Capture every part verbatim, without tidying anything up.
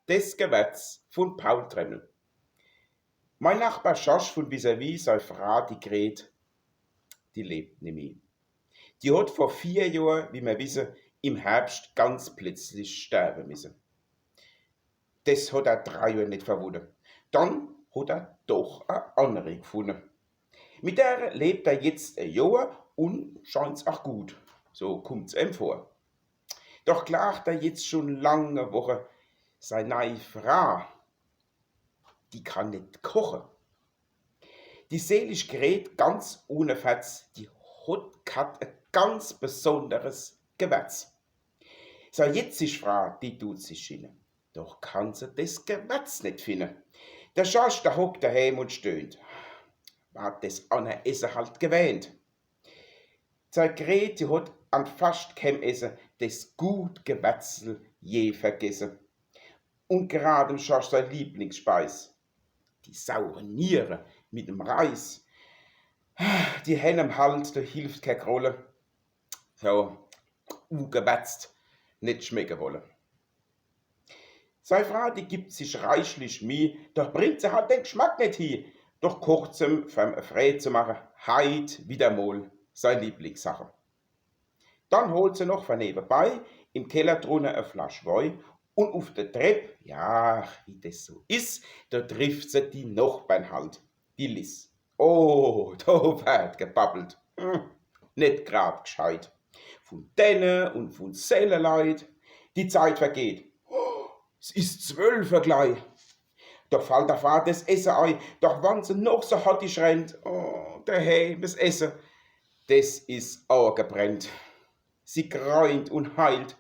Des Gewärz vun Paul Tremmel. Mein Nachbar Schorsch vun vis-à-vis, sei Fraa, die Gret, die lebt nimmi. Die hot vor vier Johr, wie mer wisse, im Herbscht ganz plötzlich sterwe misse. Des hot er drei Johr net verwunne. Dann hot er doch e anneri gfunne. Mit der lebt er jetzt e Johr un scheint's ach gut. So kummt's em vor. Doch klagt er jetzt schun lange Woche, sei nei Fraa, die kann net koche. Die selig Gret, ganz ohne Ferz, die hot grad e ganz besonderes Gewärz. Sei jetzig Fraa, die dut sich schinne, doch kann se des Gewärz net finne. Der Schorsch, der hockt daheem un stöhnt. War des anner Esse halt gewähnt. Sei Gret, die hot an fascht keem Esse des gut Gewärzel je vergesse. Un grad em Schorsch sei Lieblingsspeis, die saure Niere mit em Reis, die hen em halt, do hilft kee Grolle, so ugewärzt net schmecke wolle. Sei Fraa, die gibt sich reichlich Mieh, doch bringt se halt den Gschmack net hie. Doch kurzem, ferm e Fräd zu mache, heit widder mol sei Lieblingssache. Dann holt se noch vun newebei im Keller drunne e Flasch Woi un uf de Trepp, ja, wie des so is, do trifft se die Nochbern halt, die Liss. Oh, do werd gebabbelt. Hm, net grad gscheit. Vun denne un vun selle Leit. Die Zeit vergeht. Oh, s is zwölfe glei. Do fallt der Fraa des Esse ei. Doch wann se noch so hattig rennt, oh, deheem des Esse, des is agebrennt. Sie greint un heilt.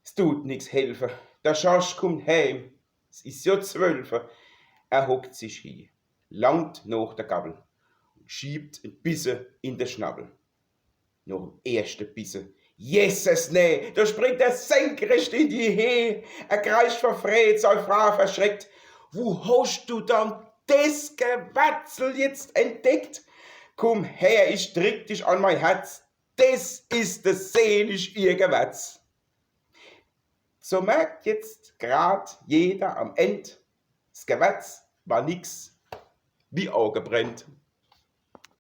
S dut nix helfe. Der Schorsch kummt heem. S is jo zwölfe. Er hockt sich hie, langt noch de Gawwel un schiebt en Bisse in de Schnawwel. Noch em erschte Bisse, jesses nee, do springt er senkrecht in die Heh. Er kreischt vor Fräd, sei Fraa verschreckt. Wo hoscht du dann des Gewärzel jetzt entdeckt? Kumm her, ich drick dich an mei Herz. Des is de selig ihr Gewärz. So merkt jetzt grad jeder am End, s Gewärz war nix wie agebrennt.